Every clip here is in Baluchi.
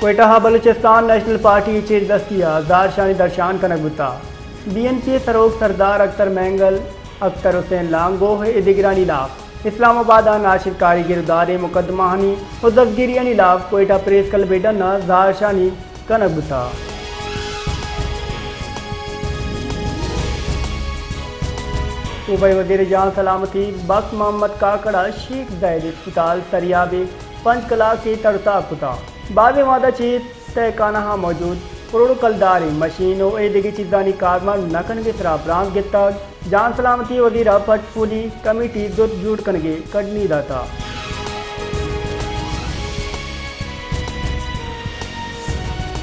کوئٹہ ءَ بلوچستان نیشنل پارٹی ءِ چیر دستی ءَ زہرشانی درشان کنگ بوتگ۔ بی این پی ءِ سروک سردار اختر مینگل، اختر حسین لانگوہ ءُ دگرانی لاپ اسلام آباد ءَ ناشرکاری گروداریں مقدمہانی ءُ دزگیریانی لاپ کوئٹہ پریس کلب ءِ ڈن ءَ زہرشانی کنگ بوتگ۔ صوبائی وزیر جان سلامتی بخت محمد کاکڑ ءَ شیخ زاید اسپتال سریاب ءِ پنچ کلاک ءَ تڑ و تاب کتگ۔ بازیں وہد ءَ چہ تہہ کانہ ءَ موجود کروڑ کلداریں مشین ءُ اے دگہ چیزانی کارمرز نہ کنگ ءِ سرا برانز گپتگ۔ جان سلامتی وزیر ءَ پٹ پولی کمیٹی زرت جوڑ کنگ ءِ کڈنی داتگ۔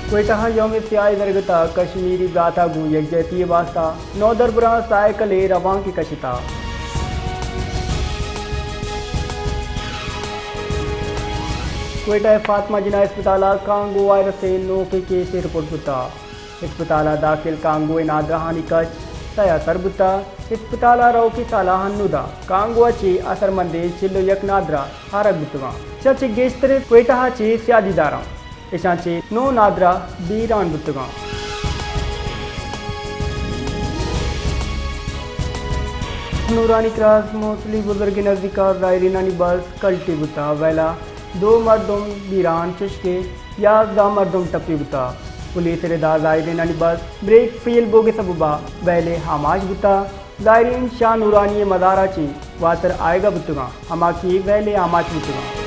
کوئٹہ ءَ یوم سیاہ ءِ درگت ءَ کشمیری برات ءَ گوں یکجہتی ءِ واستہ نودربراں سائیکل ءِ روانکے کشتگ۔ کوئٹہ ءِ فاطمہ جناح اسپتال ءَ کانگو وائرس ءِ نوکیں کیسے رپورٹ بوتگ۔ اسپتال ءَ داخل کانگو ءِ نادراہانی کچ سئے ءَ سر بوتگ۔ اسپتال ءَ روکی سال ءَ ہنود ءَ کانگو ءَ چہ اثرمندیں چل ءُ یک نادراہ آرگ بوتگ اَنت۔ ایشاں چہ گیشتر کوئٹہ ءَ چہ سیادی دار اَنت۔ ایشاں چہ نو نادراہ بیران بوتگ اَنت۔ نورانی کراس موسلی بزرگ ءِ نزیک ءَ زائرینانی بس کلٹی بوتگ۔ ویل ءَ دو مردم بیران، چشکہ یازدہ مردم ٹپی بوتگ۔ پولیس ءِ رد ءَ زائرینانی بس بریک فیل بوگ ءِ سبب ءَ ویل ءَ آماچ بوتگ۔ زائرین شاہ نورانی ءِ مزار ءَ چہ واتر آیگ ءَ بوتگ اَنت، ہما کہ ویل ءَ آماچ بوتگ اَنت۔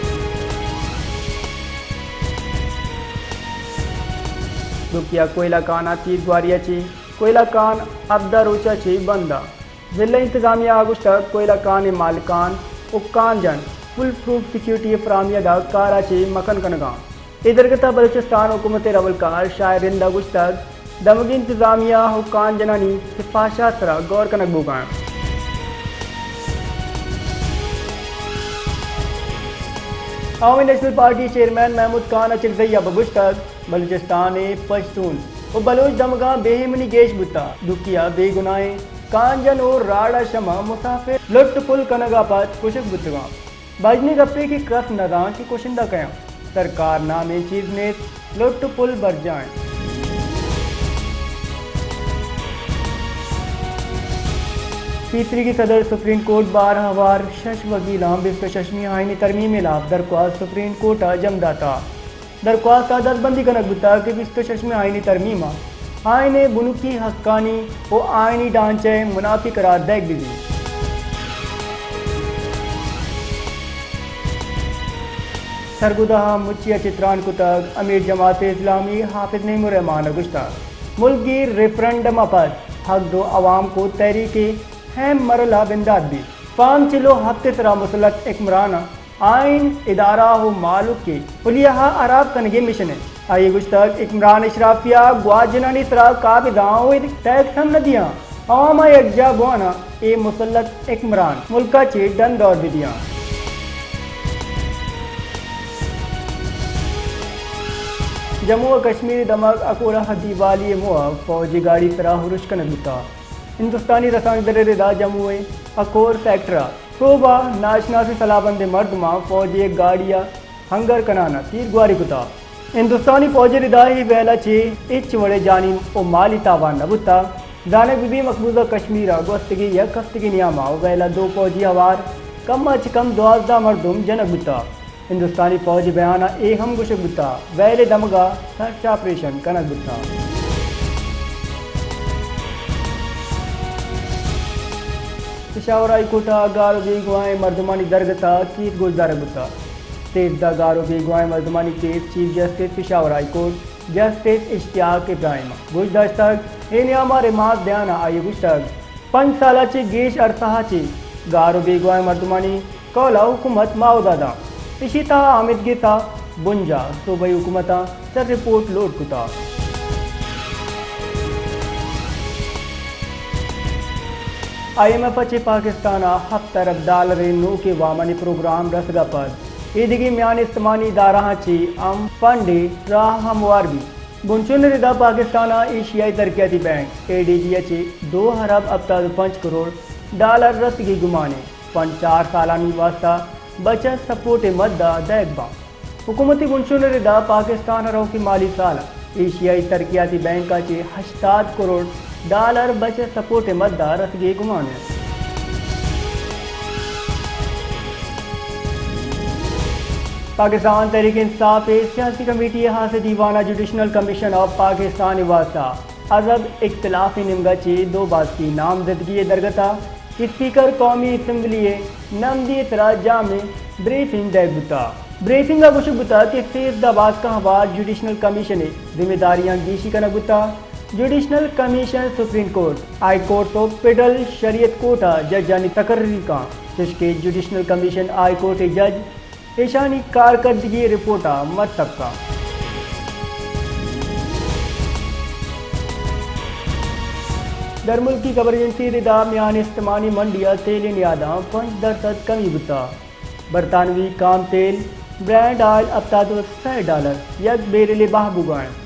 دوکی ءَ کوئلہ کان ءَ تیر گواری ءَ چہ کوئلہ کان ہبدہ روچ ءَ چہ بند اَنت۔ ضلعی انتظامیہ ءَ گوشتگ، کوئلہ کان ءِ مالکان ءُ کان جن فول پروف سیکورٹی ءِ فراہمی ءَ داں کار ءَ چہ مکن کنگ ءَ اَنت۔ اے درگت ءَ بلوچستان حکومت ءِ رولکار شاعر رند ءَ گوشتگ، دمگی انتظامیہ ءُ کان جنانی سفارشات ءِ سرا گور کنگ بوگ ءَ اِنت۔ عوامی نیشنل پارٹی چیئرمین محمود خان اچکزئی ءَ گوشتگ، بلوچستان ءِ پشتون ءُ بلوچ دمگاں بے ایمنی گیش بوتگ، دوکی ءَ بے گناہیں کان جن ءُ راڑ ءَ شمع مسافر لٹ ءُ پل کنگ ءَ پد کشگ بوتگ اَنت۔ بژنی گپے کہ کس نہ زانت کہ کشندہ کئے اَنت۔ سرکار نامیں چیز نیست، لٹ ءُ پل برجاہ اِنت۔ پیسریگیں صدر سپریم کورٹ بار ءَ ہوار شش وکیلاں بیست ءُ ششمی آئینی ترمیم ءِ ہلاپ درخواست سپریم کورٹ ءَ جم داتگ۔ درخواست ءَ دزبندی کنگ بوتگ کہ بیست ءُ ششمی آئینی ترمیم ءَ آئین ءِ بنکی حقانی ءُ آئینی ڈھانچہ ءِ منافی قرار دئیگ بہ بیت۔ سرگودھا ءَ مچی ءَ چہ تران کتگ، امیر جماعت اسلامی حافظ نعیم الرحمان ءَ گوشتگ، ملک گیر ریفرنڈم ءَ پد حق دو عوام کو تحریک ءِ اہم مرحلہ بندات بیت۔ فارم چل ءُ ہپت ءِ سرا مسلط حکمران ءَ آئین، ادارہ ءُ مہلوک ءِ حلیہ ءَ ہراب کنگ ءِ مشن اِنت۔ آئی ءَ گوشتگ، حکمران اشرافیہ گوات جنانی سرا قابض اَنت ءُ ٹیکس ہم نہ دیاں۔ عوام ءَ یکجاہ بوان اَنت، اے مسلط حکمران ملک ءَ چہ ڈن دور بہ دیاں۔ جموں ءُ کشمیر ءِ دمگ اکورہ ءَ دیوالی ءِ موہ ءَ فوجی گاڑی سرا ارش کنگ بوتگ۔ ہندوستانی رسانکدر ءِ ردا جموں ءِ اکور سیکٹر ءَ سہب ءَ ناشناسیں سلاہ بندیں مردماں فوجی یک گاڑی ءَ ہنگر کنان ءَ تیر گواری کتگ۔ ہندوستانی فوج ءِ ردا اے ویل ءَ چہ ہچ وڑیں جانی ءُ مالی تاوان نہ بوتگ۔ زانگ بہ بیت، مقبوضہ کشمیر ءَ گوستگیں یک ہفتگے ءِ نیام ءَ ویل ءَ دو فوجی ہوار، کم ءَ چہ کم دوازدہ مردم جنگ بوتگ۔ ہندوستانی فوج ءِ بیان ءَ اے ہم گوشگ بوتگ، ویل ءِ دمگ ءَ سرچ آپریشن کنگ بوتگ۔ پشاور ہائی کورٹ ءَ گار ءُ بیگواہیں مردمانی درگت ءَ کیس گوشدارگ بوتگ۔ سیزدہ گار ءُ بیگواہیں مردمانی case chief justice Peshawar high court justice Ishtiaq Ibrahim ءَ گوشداشتگ۔ اے نیام ءَ ریمانڈ دیان ءَ آئی ءَ گوشتگ، پنچ سال ءَ چہ گیش عرصہ ءَ چہ گار ءُ بیگواہیں مردمانی کہول ءَ حکومت ماہودا داں۔ ایشی تہا آمیدگس ءَ بنجاہ صوبائی حکومتاں چہ رپورٹ لوٹ کتگ۔ آئی ایم ایف ءَ چہ پاکستان ءَ ہپت ارب ڈالریں نوکیں وامانی پروگرام رسگ ءَ پد ایدگہ میان استمانی ادارہاں چہ ہم فنڈ ءِ راہ ہموار بیت۔ بنچن ءِ ردا پاکستان ءَ ایشیائی ترقیاتی بینک، اے ڈی بی، ءَ چہ دو ارب ہپتاد ءُ پنچ کروڑ ڈالر رسگی گمان اِنت۔ فنڈ چار سالانی واستہ بچت سپورٹ ءِ مد ءَ دئیگ بنت۔ حکومتی بنشون ء ردا پاکستان ء روکیں مالی سال ء ایشیائی ترقیاتی بینک ء چہ ہشتاد کروڑ ڈالر بچت سپورٹ ء مد ء رسگے گمان انت۔ پاکستان تحریک انصاف ء سیاسی کمیٹی ء ہاسیں دیوان ء جوڈیشنل کمیشن آف پاکستان ء واستہ ازب اختلافی نیمگا چہ دو باسکی نامزدگی ء درگت ء اسپیکر قومی اسمبلی ء نمدی ء ترا جامع بریفنگ دئیگ بوتا۔ بریفنگ ء گوشگ بوتا کہ سیزدہ باسکاں ہوار جوڈیشنل کمیشن ء ذمہ داریاں گیشی کنگ بوتا۔ Judicial commission supreme court, high court و فیڈرل شریعت کورٹ ء ججانی تقرری کاں، چشکہ جوڈیشنل کمیشن ہائی کورٹ ء جج ایشانی کارکردگی رپورٹ ء مٹ سکا۔ درملکی خبر ایجنسی ردا میان استمانی منڈی ء تیل نیاداں پنچ درسد کمی بوتا۔ برطانوی کام تیل برینڈ آئل ہپتاد و سئے ڈالر یک بیرل بہا بوگا انت۔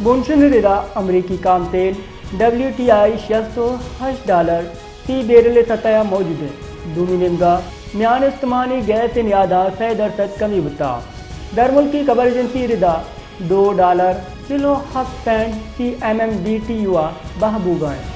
بنشن ردا امریکی کام تیل ڈبلیو ٹی آئی شست و ہشت ڈالر فی بیرل سطح ء موجود انت۔ دومی نیمگا میان استمانی گیس نیادا سئے درسد کمی بوتا۔ درملکی خبر ایجنسی ردا دو ڈالر چل و ہفت سینٹ فی M M B T U ء بہا بوگا انت۔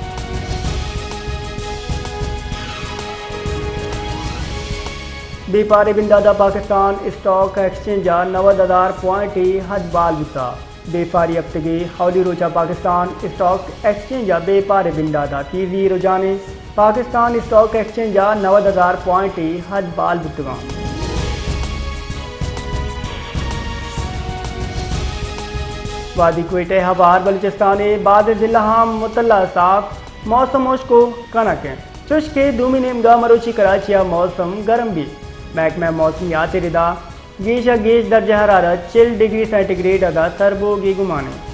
بیپار بندادا پاکستان اسٹاک ایکسچینج ء نود ہزار پوائنٹ ء حد بال بوتا۔ بیپاری ہفتگے اولی روچا پاکستان اسٹاک ایکسچینج ء بیپار بندادا تیزی رجحان انت۔ پاکستان اسٹاک ایکسچینج ء نود ہزار پوائنٹ ء حد بال بوتگاں۔ وادی کوئٹہ ء ہوار بلوچستان ء بعض ضلع ہاں مطلع ساک، موسم ہشک و کنک انت۔ چوش کہ دومی نیمگا مروچی کراچی ء موسم گرم بیت۔ محکمہ موسمیات ء ردا گیش ء گیش درجہ حرارت چل ڈگری سینٹی گریڈ ادا سر بوگی گمان انت۔